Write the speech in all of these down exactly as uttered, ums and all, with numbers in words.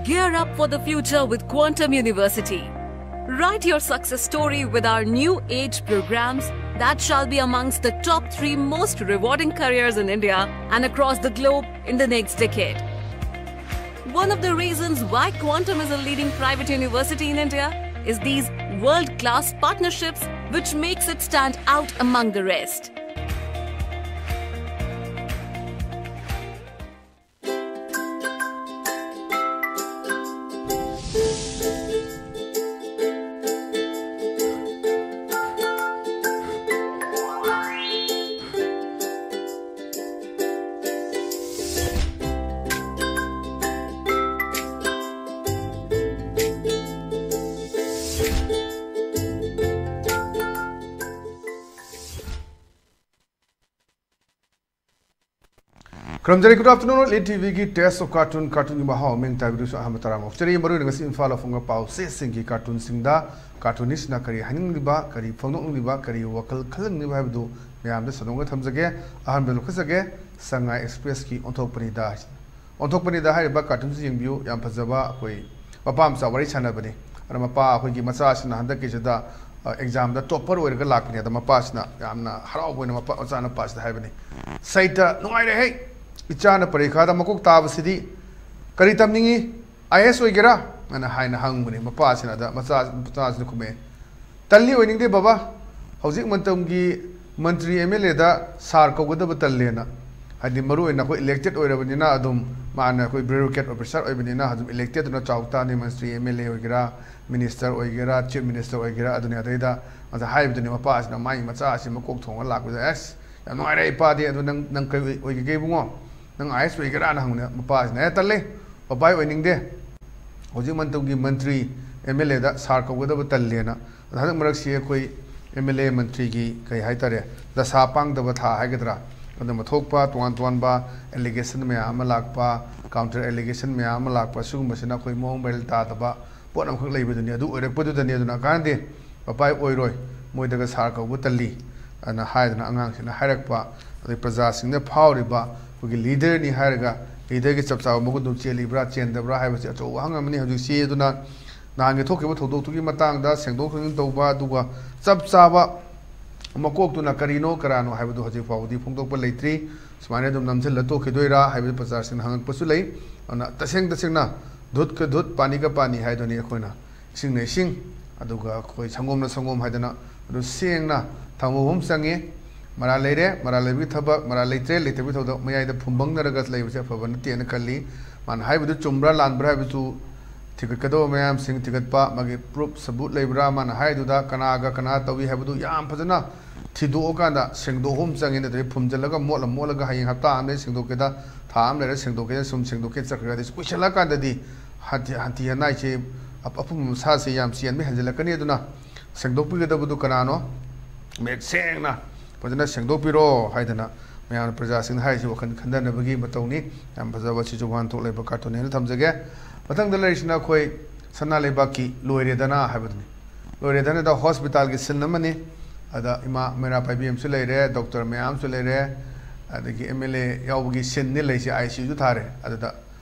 Gear up for the future with Quantum University. Write your success story with our new age programs that shall be amongst the top three most rewarding careers in India and across the globe in the next decade. One of the reasons why Quantum is a leading private university in India is these world class partnerships, which makes it stand out among the rest. ꯈꯨꯔꯨꯝꯖꯔꯤ꯫ Good afternoon, Elite T ꯚꯤꯒꯤ Taste of Cartoon, ꯀꯥꯔꯇꯨꯟꯒꯤ ꯃꯍꯥꯎ ꯑꯃ ꯇꯥꯕꯤꯔꯤꯕꯁꯨ ꯑꯍꯥꯟꯕ ꯇꯔꯥꯝꯅ ꯑꯣꯛꯆꯔꯤ꯫ ꯃꯔꯨꯑꯣꯏꯅ ꯉꯁꯤ ꯏꯝꯐꯥꯜ ꯐꯣꯡꯕ ꯄꯥꯎ ꯆꯦꯁꯤꯡꯒꯤ ꯀꯥꯔꯇꯨꯟꯁꯤꯡꯗ ꯀꯥꯔꯇꯨꯅꯤꯁꯅ ꯀꯔꯤ ꯍꯥꯏꯅꯤꯡꯂꯤꯕ, ꯀꯔꯤ ꯐꯣꯡꯗꯣꯛꯅꯤꯡꯂꯤꯕ, ꯀꯔꯤ ꯋꯥꯈꯜ ꯈꯜꯍꯟꯅꯤꯡꯂꯤꯕ ꯍꯥꯏꯕꯗꯨ ꯃꯌꯥꯝꯗ ꯁꯟꯗꯣꯛꯅ ꯊꯝꯖꯒꯦ꯫ ꯑꯍꯥꯟꯕ ꯂꯧꯈꯠꯆꯒꯦ, ꯁꯉꯥꯏ ꯑꯦꯛꯁꯄ꯭ꯔꯦꯁꯀꯤ ꯑꯣꯟꯊꯣꯛꯄꯅꯤꯗ꯫ ꯑꯣꯟꯊꯣꯛꯄꯅꯤꯗ ꯍꯥꯏꯔꯤꯕ ꯀꯥꯔꯇꯨꯟꯁꯤ ꯌꯦꯡꯕꯤꯌꯨ꯫ ꯌꯥꯝ ꯐꯖꯕ ꯑꯩꯈꯣꯏ ꯃꯄꯥ ꯃꯆꯥ ꯋꯥꯔꯤ ꯁꯥꯟꯅꯕꯅꯤ꯫ ꯑꯗ ꯃꯄꯥ ꯑꯩꯈꯣꯏꯒꯤ ꯃꯆꯥꯁꯤꯅ ꯍꯟꯗꯛꯀꯤꯁꯤꯗ, ꯑ, ꯑꯦꯛꯖꯥꯝꯗ ꯇꯣꯞꯄꯔ ꯑꯣꯏꯔꯒ ꯂꯥꯛꯄꯅꯤ꯫ ꯑꯗ ꯃꯄꯥꯁꯤꯅ ꯌꯥꯝꯅ ꯍꯔꯥꯎꯕ ꯑꯣꯏꯅ ꯃꯄꯥ, ꯃꯆꯥꯅꯨꯄꯥꯁꯤꯗ ꯍꯥꯏꯕꯅꯤ, "ꯁꯩꯇ, ꯅꯨꯡꯉꯥꯏꯔꯦꯍꯦ! ꯏꯆꯥꯅ ꯄꯔꯤꯈꯥꯗ ꯃꯀꯣꯛ ꯇꯥꯕꯁꯤꯗꯤ꯫ ꯀꯔꯤ ꯇꯝꯅꯤꯡꯉꯤ? ꯑꯥꯏ ꯑꯦꯁ ꯑꯣꯏꯒꯦꯔꯥ?" ꯑꯅ ꯍꯥꯏꯅ ꯍꯪꯕꯅꯤ꯫ ꯃꯄꯥꯁꯤꯅ ꯑꯗ ꯃꯆꯥ, ꯃꯆꯥꯁꯤꯅ ꯈꯨꯝꯃꯛꯑꯦ, "ꯇꯜꯂꯤ, ꯑꯣꯏꯅꯤꯡꯗꯦ ꯕꯕꯥ꯫ ꯍꯧꯖꯤꯛ ꯃꯇꯝꯒꯤ ꯃꯟꯇ꯭ꯔꯤ, ꯑꯦꯝ ꯑꯦꯜ ꯑꯦꯗ ꯁꯥꯔ ꯀꯧꯒꯗꯕ ꯇꯜꯂꯦꯅ"꯫ ꯍꯥꯏꯗꯤ ꯃꯔꯨꯑꯣꯏꯅ ꯑꯩꯈꯣꯏ ꯏꯂꯦꯛꯇꯦꯠ ꯑꯣꯏꯔꯕꯅꯤꯅ ꯑꯗꯨꯝ ꯃꯥꯅ ꯑꯩꯈꯣꯏ ꯕ꯭ꯌꯨꯔꯣꯀ꯭ꯔꯦꯠ ꯑꯣꯐꯤꯁꯥꯔ ꯑꯣꯏꯕꯅꯤꯅ ꯑꯗꯨꯝ ꯏꯂꯦꯛꯇꯦꯠꯇꯨꯅ ꯆꯥꯎ ꯇꯥꯅꯤ, ꯃꯟꯇ꯭ꯔꯤ, ꯑꯦꯝ ꯑꯦꯜ ꯑꯦ ꯑꯣꯏꯒꯦꯔꯥ, ꯃꯤꯅꯤꯁꯇꯔ ꯑꯣꯏꯒꯦꯔꯥ, ꯆꯤꯐ ꯃꯤꯅꯤꯁꯇꯔ ꯑꯣꯏꯒꯦꯔꯥ꯫ ꯑꯗꯨꯅꯤ꯫ ꯑꯗꯩꯗ ꯑꯗ ꯍꯥꯏꯕꯗꯨꯅꯤ ꯃꯄꯥꯁꯤꯅ ꯃꯥꯒꯤ ꯃꯆꯥꯁꯤ ꯃꯀꯣꯛ ꯊꯣꯡꯉ ꯂꯥꯛꯄꯗ, "ꯑꯦꯁ, ꯌꯥꯝ ꯅꯨꯡꯉꯥꯏꯔꯦ ꯏꯄꯥꯗꯤ, ꯑꯗꯨ ꯅꯪ, ꯅꯪ ꯀꯩ ꯑꯣꯏ-, ꯑꯣꯏꯒꯦ ꯏꯕꯨꯡꯉꯣ? ꯅꯪ ꯑꯥꯏ ꯑꯦꯁ ꯑꯣꯏꯒꯦꯔꯥꯅ?" ꯍꯪꯕꯗ ꯃꯄꯥꯁꯤꯅ, "ꯑꯦ, ꯇꯜꯂꯦ, ꯄꯄꯥ ꯑꯩ ꯑꯣꯏꯅꯤꯡꯗꯦ꯫ ꯍꯧꯖꯤꯛ ꯃꯇꯝꯒꯤ ꯃꯟꯇ꯭ꯔꯤ, ꯑꯦꯝ ꯑꯦꯜ ꯑꯦꯗ ꯁꯥꯔ ꯀꯧꯒꯗꯕ ꯇꯜꯂꯦꯅ"꯫ ꯑꯗ ꯍꯟꯗꯛ ꯃꯔꯛꯁꯤ ꯑꯩꯈꯣꯏ ꯑꯦꯝ ꯑꯦꯜ ꯑꯦ ꯃꯟꯇ꯭ꯔꯤꯒꯤ ꯀꯩ ꯍꯥꯏꯇꯥꯔꯦ, ꯗꯁꯥ ꯄꯥꯡꯗꯕ ꯊꯥ ꯍꯥꯏꯒꯗ꯭ꯔꯥ, ꯑꯗꯨꯝꯕ ꯊꯣꯛꯄ, ꯇꯣꯉꯥꯟ ꯇꯣꯉꯥꯟꯕ ꯑꯦꯂꯤꯒꯦꯁꯟ ꯃꯌꯥꯝ ꯑꯃ ꯂꯥꯛꯄ, ꯀꯥꯎꯟꯇꯔ ꯑꯦꯂꯤꯒꯦꯁꯟ ꯃꯌꯥꯝ ꯑꯃ ꯂꯥꯛꯄ, ꯁꯤꯒꯨꯝꯕꯁꯤꯅ ꯑꯩꯈꯣꯏ ꯃꯑꯣꯡ ꯃꯔꯤꯜ ꯇꯥꯗꯕ ꯄꯣꯠ ꯑꯃꯈꯛ ꯂꯩꯕꯗꯨꯅꯤ꯫ ꯑꯗꯨ ꯑꯣꯏꯔꯛꯄꯗꯨꯗꯅꯤ꯫ ꯑꯗꯨꯅ ꯀꯥꯟꯅꯗꯦ, ꯄꯄꯥ ꯑꯣꯏꯔꯣꯏ, ꯃꯣꯏꯗꯒ ꯁꯥꯔ ꯀꯧꯕ ꯇꯜꯂꯤ ꯑꯅ ꯍꯥꯏꯗꯅ ꯑꯉꯥꯡꯁꯤꯡꯅ ꯍꯥꯏꯔꯛꯄ, ꯑꯗꯩ ꯄ꯭ꯔꯖꯥꯁꯤꯡꯗ ꯐꯥꯎꯔꯤꯕ ꯑꯩꯈꯣꯏꯒꯤ ꯂꯤꯗꯔꯅꯤ ꯍꯥꯏꯔꯒ ꯀꯔꯤꯗꯒꯤ ꯆꯞ ꯆꯥꯕ ꯃꯒꯨꯟꯗꯨ ꯆꯦꯜꯂꯤꯕ꯭ꯔꯥ ꯆꯦꯟꯗꯕ꯭ꯔꯥ ꯍꯥꯏꯕꯁꯤ ꯑꯆꯧꯕ ꯋꯥꯍꯪ ꯑꯃꯅꯤ ꯍꯧꯖꯤꯛꯁꯤ꯫ ꯑꯗꯨꯅ ꯅꯍꯥꯟꯒꯤ ꯊꯣꯛꯈꯤꯕ ꯊꯧꯗꯣꯛꯇꯨꯒꯤ ꯃꯇꯥꯡꯗ ꯁꯦꯡꯗꯣꯛ ꯁꯦꯡꯖꯤꯟ ꯇꯧꯕ, ꯑꯗꯨꯒ ꯆꯞ ꯆꯥꯕ ꯃꯀꯣꯛꯇꯨꯅ ꯀꯔꯤꯅꯣ ꯀꯔꯥꯅꯣ ꯍꯥꯏꯕꯗꯨ ꯍꯧꯖꯤꯛ ꯐꯥꯎꯕꯗꯤ ꯐꯣꯡꯗꯣꯛꯄ ꯂꯩꯇ꯭ꯔꯤ꯫ ꯁꯨꯃꯥꯏꯅ ꯑꯗꯨꯝ ꯅꯝꯁꯤꯜꯂ ꯇꯣꯛꯈꯤꯗꯣꯏꯔꯥ ꯍꯥꯏꯕꯗꯨ ꯄ꯭ꯔꯖꯥꯁꯤꯡꯅ ꯍꯪꯉꯛꯄꯁꯨ ꯂꯩ꯫ ꯑꯗꯨꯅ ꯇꯁꯦꯡ ꯇꯁꯦꯡꯅ ꯙꯨꯠ ꯀ ꯙꯨꯠ, ꯄꯥꯅꯤ ꯀ ꯄꯥꯅꯤ ꯍꯥꯏꯗꯨꯅꯤ ꯑꯩꯈꯣꯏꯅ ꯏꯁꯤꯡꯅ ꯏꯁꯤꯡ, ꯑꯗꯨꯒ ꯑꯩꯈꯣꯏ ꯁꯪꯒꯣꯝꯅ ꯁꯪꯒꯣꯝ ꯍꯥꯏꯗꯅ ꯑꯗꯨ ꯁꯦꯡꯅ ꯊꯝꯃꯨꯕ ꯑꯃ ꯆꯪꯉꯤ꯫ ꯃꯔꯥꯜ ꯂꯩꯔꯦ, ꯃꯔꯥꯜ ꯂꯩꯕꯒꯤ ꯊꯕꯛ, ꯃꯔꯥꯜ ꯂꯩꯇ꯭ꯔꯦ, ꯂꯩꯇꯕꯒꯤ ꯊꯕꯛ, ꯃꯌꯥꯏꯗ ꯐꯨꯝꯕꯪꯅꯔꯒ ꯂꯩꯕꯁꯦ ꯑꯐꯕ ꯅꯠꯇꯦꯅ ꯈꯜꯂꯤ꯫ ꯃꯥꯅ ꯍꯥꯏꯕꯗꯨ ꯆꯨꯝꯕ꯭ꯔꯥ ꯂꯥꯟꯕ꯭ꯔꯥ ꯍꯥꯏꯕꯗꯨ ꯊꯤꯒꯠꯀꯗꯕ ꯃꯌꯥꯝꯁꯤꯡ ꯊꯤꯒꯠꯄ, ꯃꯥꯒꯤ ꯄ꯭ꯔꯨꯞ ꯁꯕꯨꯠ ꯂꯩꯕ꯭ꯔꯥ, ꯃꯥꯅ ꯍꯥꯏꯗꯨꯗ ꯀꯅꯥꯒ ꯀꯅꯥ ꯇꯧꯏ ꯍꯥꯏꯕꯗꯨ ꯌꯥꯝ ꯐꯖꯅ ꯊꯤꯗꯣꯛꯑꯀꯥꯟꯗ ꯁꯦꯡꯗꯣꯛꯄ ꯑꯃ ꯆꯪꯉꯤ꯫ ꯅꯠꯇ꯭ꯔꯗꯤ ꯐꯨꯝꯖꯤꯜꯂꯒ ꯃꯣꯠꯂ ꯃꯣꯠꯂꯒ ꯍꯌꯦꯡ ꯍꯞꯇꯥ ꯑꯃꯗ ꯁꯦꯡꯗꯣꯛꯀꯦꯗ, ꯊꯥ ꯑꯃ ꯂꯩꯔ ꯁꯦꯡꯗꯣꯛꯀꯦꯗ, ꯁꯨꯝ ꯁꯦꯡꯗꯣꯛꯀꯦ ꯆꯠꯈ꯭ꯔꯒꯗꯤ ꯀꯨꯏꯁꯜꯂꯀꯥꯟꯗꯗꯤ ꯍꯟꯊꯤ, ꯍꯟꯊꯤ ꯍꯟꯅꯥꯏꯁꯦ, ꯑꯄ-, ꯑꯄꯨꯝꯕ ꯃꯁꯥꯁꯦ ꯌꯥꯝ ꯆꯦꯟꯕ ꯍꯦꯟꯖꯤꯜꯂꯛꯀꯅꯤ꯫ ꯑꯗꯨꯅ ꯁꯦꯡꯗꯣꯛꯄꯤꯒꯗꯕꯗꯨ ꯀꯅꯥꯅꯣ? ꯃꯌꯦꯛ ꯁꯦꯡꯅ ꯐꯖꯅ ꯁꯦꯡꯗꯣꯛꯄꯤꯔꯣ ꯍꯥꯏꯗꯅ ꯃꯌꯥꯝꯅ ꯄ꯭ꯔꯖꯥꯁꯤꯡꯅ ꯍꯥꯏꯔꯤꯁꯤ ꯋꯥꯈꯜ ꯈꯟꯊꯅꯕꯒꯤ ꯃꯇꯧꯅꯤ꯫ ꯌꯥꯝ ꯐꯖꯕ ꯁꯤꯁꯨ ꯋꯥꯍꯟꯊꯣꯛ ꯂꯩꯕ ꯀꯥꯔꯇꯨꯟꯅꯦꯅ ꯊꯝꯖꯒꯦ꯫ ꯃꯊꯪꯗ ꯂꯩꯔꯤꯁꯤꯅ ꯑꯩꯈꯣꯏ ꯁꯅꯥ ꯂꯩꯕꯥꯛꯀꯤ ꯂꯣꯏꯔꯦꯗꯅ ꯍꯥꯏꯕꯗꯨꯅꯤ꯫ ꯂꯣꯏꯔꯦꯗꯅꯗ ꯍꯣꯁꯄꯤꯇꯥꯜꯒꯤ ꯁꯤꯟ ꯑꯃꯅꯤ꯫ ꯑꯗ ꯏꯃꯥ ꯃꯩꯔꯥ ꯄꯥꯏꯕꯤ ꯑꯃꯁꯨ ꯂꯩꯔꯦ, ꯗꯣꯛꯇꯔ ꯃꯌꯥꯝ ꯑꯃꯁꯨ ꯂꯩꯔꯦ, ꯑꯗꯒꯤ ꯑꯦꯝ ꯑꯦꯜ ꯑꯦ ꯌꯥꯎꯕꯒꯤ ꯁꯤꯟꯅꯤ ꯂꯩꯁꯦ, ꯑꯥꯏ ꯁꯤ ꯌꯨꯁꯨ ꯊꯥꯔꯦ꯫ ꯑꯗꯨꯗ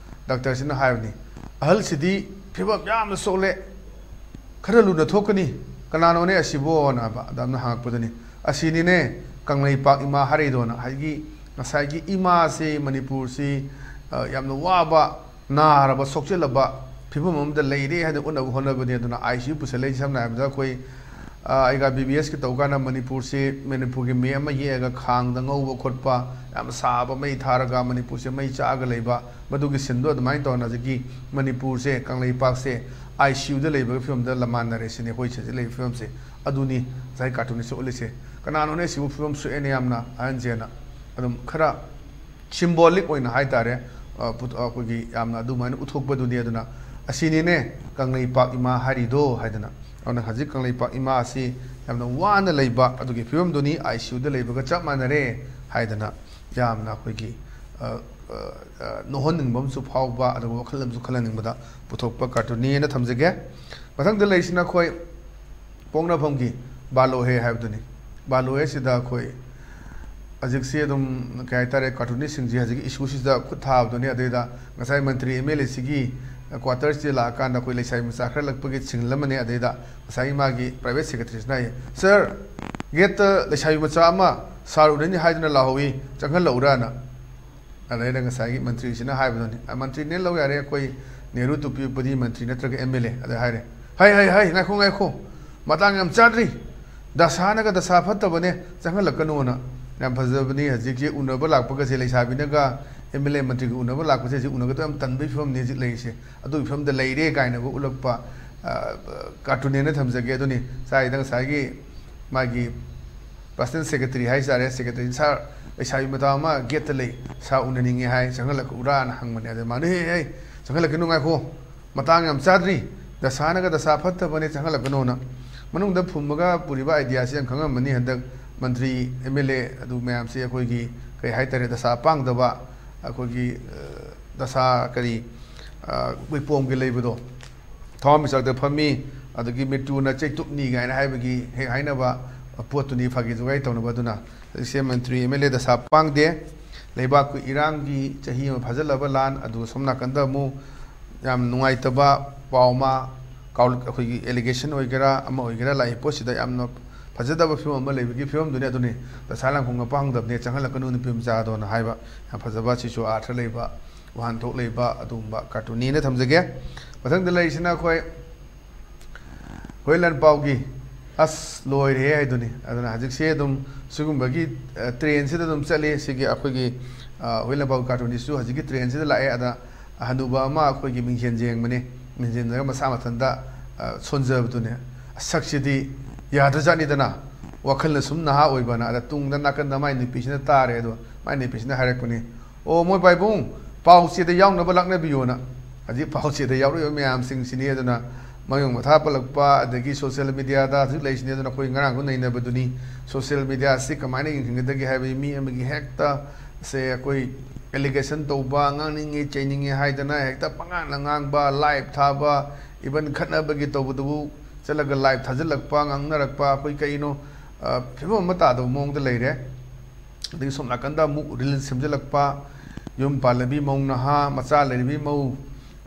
ꯗꯥꯛꯇꯔꯁꯤꯅ ꯍꯥꯏꯕꯅꯤ, "ꯑꯍꯜꯁꯤꯗꯤ ꯐꯤꯕꯝ ꯌꯥꯝꯅ ꯁꯣꯛꯂꯦ, ꯈꯔ ꯂꯨꯅ ꯊꯣꯛꯀꯅꯤ, ꯀꯅꯥꯅꯣꯅꯦ ꯑꯁꯤꯕꯣꯅ?" ꯍꯥꯏꯕ꯫ ꯑꯗ ꯑꯃꯅ ꯍꯪꯉꯛꯄꯗꯅꯤ, "ꯑꯁꯤꯅꯤꯅꯦ ꯀꯪꯂꯩꯄꯥꯛ ꯏꯃꯥ ꯍꯥꯏꯔꯤꯗꯣꯅ", ꯍꯥꯏꯗꯤ ꯉꯁꯥꯏꯒꯤ ꯏꯃꯥꯁꯤ ꯃꯅꯤꯄꯨꯔꯁꯤ, ꯑ, ꯌꯥꯝꯅ ꯋꯥꯕ, ꯅꯥꯔꯕ, ꯁꯣꯛꯆꯤꯜꯂꯕ ꯐꯤꯕꯝ ꯑꯃꯗ ꯂꯩꯔꯦ ꯍꯥꯏꯅ ꯎꯠꯅꯕ ꯍꯣꯠꯅꯕꯅꯤ꯫ ꯑꯗꯨꯅ ꯑꯥꯏ ꯁꯤ ꯌꯨ ꯄꯨꯁꯜꯂꯛꯏꯁꯦ ꯁꯝꯅ ꯍꯥꯏꯔꯕꯗ ꯑꯩꯈꯣꯏ, ꯑ, ꯑꯩꯒ ꯕꯤ ꯕꯤ ꯑꯦꯁꯀꯤ ꯇꯧ ꯀꯥꯟꯗ ꯃꯅꯤꯄꯨꯔꯁꯤ, ꯃꯅꯤꯄꯨꯔꯒꯤ ꯃꯦꯞ ꯑꯃ ꯌꯦꯛꯑꯒ ꯈꯥꯡꯗ ꯉꯧꯕ ꯈꯣꯠꯄ, ꯌꯥꯝ ꯁꯥꯕ ꯃꯩ ꯊꯥꯔꯒ ꯃꯅꯤꯄꯨꯔꯁꯦ ꯃꯩ ꯆꯥꯛꯑꯒ ꯂꯩꯕ, ꯃꯗꯨꯒꯤ ꯁꯤꯟꯗꯣ ꯑꯗꯨꯃꯥꯏꯅ ꯇꯧꯅ ꯍꯧꯖꯤꯛꯀꯤ ꯃꯅꯤꯄꯨꯔꯁꯦ, ꯀꯪꯂꯩꯄꯥꯛꯁꯦ ꯑꯥꯏ ꯁꯤ ꯌꯨꯗ ꯂꯩꯕꯒꯤ ꯐꯤꯕꯝꯗ ꯂꯃꯥꯟꯅꯔꯦ ꯁꯤꯅꯤ ꯑꯩꯈꯣꯏ ꯁꯤꯗ ꯂꯩꯕ ꯐꯤꯕꯝꯁꯦ꯫ ꯑꯗꯨꯅꯤ ꯉꯁꯥꯏ ꯀꯥꯔꯇꯨꯟꯁꯤꯗ ꯎꯠꯂꯤꯁꯦ꯫ ꯀꯅꯥꯅꯣꯅꯦ ꯁꯤꯕꯨ ꯐꯤꯕꯝ ꯁꯣꯛꯑꯦꯅꯦ ꯌꯥꯝꯅ ꯑꯍꯟꯁꯦꯅ? ꯑꯗꯨꯝ ꯈꯔ ꯁꯤꯝꯕꯣꯂꯤꯛ ꯑꯣꯏꯅ ꯍꯥꯏ ꯇꯥꯔꯦ, ꯑ, ꯄꯨꯊꯣꯛ-, ꯑꯩꯈꯣꯏꯒꯤ ꯌꯥꯝꯅ ꯑꯗꯨꯃꯥꯏꯅ ꯎꯠꯊꯣꯛꯄꯗꯨꯅꯤ꯫ ꯑꯗꯨꯅ "ꯑꯁꯤꯅꯤꯅꯦ ꯀꯪꯂꯩꯄꯥꯛ ꯏꯃꯥ ꯍꯥꯏꯔꯤꯗꯣ" ꯍꯥꯏꯗꯅ꯫ ꯑꯗꯨꯅ ꯍꯧꯖꯤꯛ ꯀꯪꯂꯩꯄꯥꯛ ꯏꯃꯥ ꯑꯁꯤ ꯌꯥꯝꯅ ꯋꯥꯅ ꯂꯩꯕ ꯑꯗꯨꯒꯤ ꯐꯤꯕꯝꯗꯨꯅꯤ, ꯑꯥꯏ ꯁꯤ ꯌꯨꯗ ꯂꯩꯕꯒ ꯆꯞ ꯃꯥꯟꯅꯔꯦ ꯍꯥꯏꯗꯅ ꯌꯥꯝꯅ ꯑꯩꯈꯣꯏꯒꯤ, ꯑ, ꯑ, ꯑ, ꯅꯣꯛꯍꯟꯅꯤꯡꯕ ꯑꯃꯁꯨ ꯐꯥꯎꯕ, ꯑꯗꯨꯒ ꯋꯥꯈꯜ ꯑꯃꯁꯨ ꯈꯜꯍꯟꯅꯤꯡꯕꯗ ꯄꯨꯊꯣꯛꯄ ꯀꯥꯔꯇꯨꯟꯅꯤꯅ ꯊꯝꯖꯒꯦ꯫ ꯃꯊꯪꯗ ꯂꯩꯔꯤꯁꯤꯅ ꯑꯩꯈꯣꯏ ꯄꯣꯛꯅꯐꯝꯒꯤ ꯕꯥꯂꯣꯍꯦ ꯍꯥꯏꯕꯗꯨꯅꯤ꯫ ꯕꯥꯂꯣꯍꯦꯁꯤꯗ ꯑꯩꯈꯣꯏ ꯍꯧꯖꯤꯛꯁꯤ ꯑꯗꯨꯝ ꯀꯩ ꯍꯥꯏꯇꯥꯔꯦ, ꯀꯥꯔꯇꯨꯅꯤꯁꯁꯤꯡꯁꯤ ꯍꯧꯖꯤꯛꯀꯤ ꯏꯁꯨꯁꯤꯗ ꯈꯨꯠ ꯊꯥꯕꯗꯨꯅꯤ꯫ ꯑꯗꯩꯗ ꯉꯁꯥꯏ ꯃꯟꯇ꯭ꯔꯤ ꯑꯦꯝ ꯑꯦꯜ ꯑꯦꯁꯤꯒꯤ ꯀ꯭ꯋꯥꯇꯔꯁꯤꯗ ꯂꯥꯛꯑꯀꯥꯟꯗ ꯑꯩꯈꯣꯏ ꯂꯩꯁꯥꯕꯤ ꯃꯆꯥ ꯈꯔ ꯂꯛꯄꯒꯤ ꯁꯤꯡꯂꯝꯕꯅꯦ꯫ ꯑꯗꯩꯗ ꯉꯁꯥꯏꯒꯤ ꯃꯥꯒꯤ ꯄ꯭ꯔꯥꯏꯚꯦꯠ ꯁꯦꯀ꯭ꯔꯦꯇꯔꯤꯁꯤꯅ ꯍꯥꯏꯌꯦ, "ꯁꯥꯔ, ꯒꯦꯠꯇ ꯂꯩꯁꯥꯕꯤ ꯃꯆꯥ ꯑꯃ ꯁꯥꯔ ꯎꯅꯅꯤ ꯍꯥꯏꯗꯨꯅ ꯂꯥꯛꯍꯧꯏ, ꯆꯪꯍꯜꯂꯛꯎꯔꯥꯅ?" ꯑꯗꯩꯗ ꯉꯁꯥꯏꯒꯤ ꯃꯟꯇ꯭ꯔꯤꯁꯤꯅ ꯍꯥꯏꯕꯗꯨꯅꯤ, ꯑ, ꯃꯟꯇ꯭ꯔꯤꯅꯦ ꯂꯧ ꯌꯥꯔꯦ, ꯑꯩꯈꯣꯏ ꯅꯦꯍꯔꯨ ꯇꯣꯄꯤ ꯎꯞꯄꯗꯤ ꯃꯟꯇ꯭ꯔꯤ ꯅꯠꯇ꯭ꯔꯒ ꯑꯦꯝ ꯑꯦꯜ ꯑꯦ꯫ ꯑꯗ ꯍꯥꯏꯔꯦ, "ꯍꯩ, ꯍꯩ, ꯍꯩ, ꯉꯥꯏꯈꯣ, ꯉꯥꯏꯈꯣ, ꯃꯇꯥꯡ ꯌꯥꯝ ꯆꯥꯗ꯭ꯔꯤ, ꯗꯁꯥꯅꯒ ꯗꯁꯥ ꯐꯠꯇꯕꯅꯦ, ꯆꯪꯍꯜꯂꯛꯀꯅꯣꯅ"꯫ ꯌꯥꯝ ꯐꯖꯕꯅꯤ꯫ ꯍꯧꯖꯤꯛꯁꯦ ꯎꯅꯕ ꯂꯥꯛꯄꯒꯁꯦ, ꯂꯩꯁꯥꯕꯤꯅꯒ ꯑꯦꯝ ꯑꯦꯜ ꯑꯦ ꯃꯟꯇ꯭ꯔꯤꯒ ꯎꯅꯕ ꯂꯥꯛꯄꯁꯦ ꯍꯧꯖꯤꯛ ꯎꯅꯒꯗꯕ ꯌꯥꯝ ꯇꯟꯕꯒꯤ ꯐꯤꯕꯝꯅꯤ ꯍꯧꯖꯤꯛ ꯂꯩꯔꯤꯁꯦ꯫ ꯑꯗꯨꯒꯤ ꯐꯤꯕꯝꯗ ꯂꯩꯔꯦ ꯀꯥꯏꯅꯒ ꯎꯠꯂꯛꯄ, ꯑ, ꯀꯥꯔꯇꯨꯟꯅꯦꯅ ꯊꯝꯖꯒꯦ꯫ ꯑꯗꯨꯅꯤ ꯁ꯭ꯋꯥꯏꯗ ꯉꯁꯥꯏꯒꯤ ꯃꯥꯒꯤ ꯄꯔꯁꯅꯦꯜ ꯁꯦꯀ꯭ꯔꯦꯇꯔꯤ ꯍꯥꯏꯇꯥꯔꯦ, ꯁꯦꯀ꯭ꯔꯦꯇꯔꯤ, "ꯁꯥꯔ, ꯂꯩꯁꯥꯕꯤ ꯃꯇꯥ ꯑꯃ ꯒꯦꯠꯇ ꯂꯩ, ꯁꯥꯔ ꯎꯅꯅꯤꯡꯉꯦ ꯍꯥꯏ, ꯆꯪꯍꯜꯂꯛꯎꯔꯥꯅ?" ꯍꯪꯕꯅꯦ꯫ ꯑꯗ ꯃꯥꯅ, "ꯍꯦ, ꯍꯦ, ꯆꯪꯍꯜꯂꯛꯀꯅꯨ, ꯉꯥꯏꯈꯣ, ꯃꯇꯥꯡ ꯌꯥꯝ ꯆꯥꯗ꯭ꯔꯤ, ꯗꯁꯥꯅꯒ ꯗꯁꯥ ꯐꯠꯇꯕꯅꯦ, ꯆꯪꯍꯜꯂꯛꯀꯅꯣꯅ"꯫ ꯃꯅꯨꯡꯗ ꯐꯨꯝꯃꯒ ꯄꯨꯔꯤꯕ ꯑꯥꯏꯗꯤꯌꯥꯁꯤ ꯌꯥꯝ ꯈꯪꯉꯝꯃꯅꯤ꯫ ꯍꯟꯗꯛ ꯃꯟꯇ꯭ꯔꯤ, ꯑꯦꯝ ꯑꯦꯜ ꯑꯦ ꯑꯗꯨ ꯃꯌꯥꯝꯁꯤ ꯑꯩꯈꯣꯏꯒꯤ ꯀꯩ ꯍꯥꯏꯇꯥꯔꯦ, ꯗꯁꯥ ꯄꯥꯡꯗꯕ, ꯑꯩꯈꯣꯏꯒꯤ, ꯑ, ꯗꯁꯥ ꯀꯔꯤ, ꯑ, ꯎꯏꯄꯣꯝꯒꯤ ꯂꯩꯕꯗꯣ, ꯊꯋꯥꯟꯃꯤꯆꯥꯛꯇ ꯐꯝꯃꯤ, ꯑꯗꯒꯤ ꯃ꯭ꯔꯤꯇ꯭ꯌꯨꯅ ꯆꯩꯇꯨꯞꯅꯤ ꯀꯥꯏꯅ ꯍꯥꯏꯕꯒꯤ ꯍꯦꯛ ꯍꯥꯏꯅꯕ ꯄꯣꯠꯇꯨꯅꯤ, ꯐꯥꯒꯤ ꯖꯨꯒꯥꯏ ꯇꯧꯅꯕ꯫ ꯑꯗꯨꯅ ꯍꯧꯖꯤꯛꯁꯦ ꯃꯟꯇ꯭ꯔꯤ, ꯑꯦꯝ ꯑꯦꯜ ꯑꯦ ꯗꯁꯥ ꯄꯥꯡꯗꯦ꯫ ꯂꯩꯕꯥꯛꯀꯤ ꯏꯔꯥꯡꯒꯤ ꯆꯍꯤ ꯑꯃ ꯐꯥꯖꯤꯜꯂꯕ ꯂꯥꯟ, ꯑꯗꯨ ꯁꯣꯝ ꯅꯥꯀꯟꯗ ꯑꯃꯨꯛ ꯌꯥꯝ ꯅꯨꯡꯉꯥꯏꯇꯕ ꯄꯥꯎ ꯑꯃ, ꯀꯥꯎ-, ꯑꯩꯈꯣꯏꯒꯤ ꯑꯦꯂꯤꯒꯦꯁꯟ ꯑꯣꯏꯒꯦꯔꯥ ꯑꯃ ꯑꯣꯏꯒꯦꯔꯥ ꯂꯥꯛꯏ ꯄꯣꯠꯁꯤꯗ ꯌꯥꯝꯅ ꯐꯖꯗꯕ ꯐꯤꯕꯝ ꯑꯃ ꯂꯩꯕꯒꯤ ꯐꯤꯕꯝꯗꯨꯅꯤ꯫ ꯑꯗꯨꯅꯤ ꯗꯁꯥ ꯂꯥꯡꯐꯝ ꯄꯥꯡꯗꯕꯅꯦ, ꯆꯪꯍꯜꯂꯛꯀꯅꯨ ꯅꯨꯄꯤ ꯃꯆꯥꯗꯣꯅ ꯍꯥꯏꯕ ꯌꯥꯝ ꯐꯖꯕ, ꯁꯤꯁꯨ ꯑꯥꯔꯊ ꯂꯩꯕ ꯋꯥꯍꯟꯊꯣꯛ ꯂꯩꯕ ꯑꯗꯨꯒꯨꯝꯕ ꯀꯥꯔꯇꯨꯟꯅꯦꯅ ꯊꯝꯖꯒꯦ꯫ ꯃꯊꯪꯗ ꯂꯩꯔꯤꯁꯤꯅ ꯑꯩꯈꯣꯏ ꯍꯨꯏ ꯂꯟꯄꯥꯎꯒꯤ, ꯑꯁ, ꯂꯣꯏꯔꯦꯍꯦ ꯍꯥꯏꯗꯨꯅꯤ꯫ ꯑꯗꯨꯅ ꯍꯧꯖꯤꯛꯁꯦ ꯑꯗꯨꯝ ꯁꯤꯒꯨꯝꯕꯒꯤ, ꯑ, ꯇ꯭ꯔꯦꯟꯁꯤꯗ ꯑꯗꯨꯝ ꯆꯠꯂꯤ꯫ ꯁꯤꯒꯤ ꯑꯩꯈꯣꯏꯒꯤ, ꯑ, ꯍꯨꯏ ꯂꯟꯄꯥꯎ ꯀꯥꯔꯇꯨꯟꯁꯤꯁꯨ ꯍꯧꯖꯤꯛꯀꯤ ꯇ꯭ꯔꯦꯟꯁꯤꯗ ꯂꯥꯛꯑꯦ꯫ ꯑꯗ ꯍꯅꯨꯕ ꯑꯃ ꯑꯩꯈꯣꯏꯒꯤ ꯃꯤꯡꯁꯦꯟ ꯌꯦꯡꯕꯅꯤ꯫ ꯃꯤꯡꯁꯦꯟꯗꯒ ꯃꯁꯥ ꯃꯊꯟꯇ, ꯑ, ꯁꯣꯟꯖꯕꯗꯨꯅꯦ꯫ ꯁꯛꯁꯤꯗꯤ ꯌꯥꯗ꯭ꯔꯖꯥꯠꯅꯤꯗꯅ, ꯋꯥꯈꯜꯅ ꯁꯨꯝ ꯅꯍꯥ ꯑꯣꯏꯕꯅ꯫ ꯑꯗ ꯇꯨꯡꯗ ꯅꯥꯀꯟꯗ ꯃꯥꯏ ꯅꯨꯄꯤꯁꯤꯅ ꯇꯥꯔꯦ꯫ ꯑꯗꯣ ꯃꯥꯏ ꯅꯨꯄꯤꯁꯤꯅ ꯍꯥꯏꯔꯛꯄꯅꯤ, "ꯑꯣ, ꯃꯣꯏ ꯄꯥꯏꯕꯨꯡ, ꯄꯥꯎ ꯆꯦꯗ ꯌꯥꯎꯅꯕ ꯂꯥꯛꯅꯕꯤꯌꯣꯅ"꯫ ꯍꯧꯖꯤꯛ ꯄꯥꯎ ꯆꯦꯗ ꯌꯥꯎꯔꯛꯏꯕ ꯃꯌꯥꯝꯁꯤꯡꯁꯤꯅꯤ꯫ ꯑꯗꯨꯅ ꯃꯌꯣꯡ ꯃꯊꯥ ꯄꯜꯂꯛꯄ, ꯑꯗꯒꯤ ꯁꯣꯁꯤꯌꯦꯜ ꯃꯦꯗꯤꯌꯥꯗ ꯍꯧꯖꯤꯛ ꯂꯩꯔꯤꯁꯤꯅꯤ꯫ ꯑꯗꯨꯅ ꯑꯩꯈꯣꯏ ꯉꯔꯥꯡꯁꯨ ꯅꯩꯅꯕꯗꯨꯅꯤ, ꯁꯣꯁꯤꯌꯦꯜ ꯃꯦꯗꯤꯌꯥꯁꯤ ꯀꯃꯥꯏꯅ ꯌꯦꯡꯁꯤꯟꯒꯗꯒꯦ ꯍꯥꯏꯕꯗꯤ ꯃꯤ ꯑꯃꯒꯤ ꯍꯦꯛꯇ ꯁꯦ ꯑꯩꯈꯣꯏ ꯑꯦꯂꯤꯒꯦꯁꯟ ꯇꯧꯕ, ꯉꯥꯡꯅꯤꯡꯉꯤ ꯆꯩꯅꯤꯡꯉꯤ ꯍꯥꯏꯗꯅ ꯍꯦꯛꯇ ꯄꯉꯥꯡꯗ ꯉꯥꯡꯕ, ꯂꯥꯏꯚ ꯊꯥꯕ, ꯏꯚꯟ ꯈꯠꯅꯕꯒꯤ ꯇꯧꯕꯗꯨꯕꯨ ꯆꯠꯂꯒ ꯂꯥꯏꯚ ꯊꯥꯖꯤꯜꯂꯛꯄ, ꯉꯥꯡꯅꯔꯛꯄ, ꯑꯩꯈꯣꯏ ꯀꯩꯅꯣ, ꯑ, ꯐꯤꯕꯝ ꯑꯃ ꯇꯥꯗꯕ ꯃꯑꯣꯡꯗ ꯂꯩꯔꯦ꯫ ꯑꯗꯒꯤ ꯁꯣꯝ ꯅꯥꯀꯟꯗ ꯑꯃꯨꯛ ꯔꯤꯜꯁ ꯁꯦꯝꯖꯤꯜꯂꯛꯄ, ꯌꯨꯝ ꯄꯥꯜꯂꯕꯤ ꯃꯧ ꯅꯍꯥ, ꯃꯆꯥ ꯂꯩꯔꯕꯤ ꯃꯧ,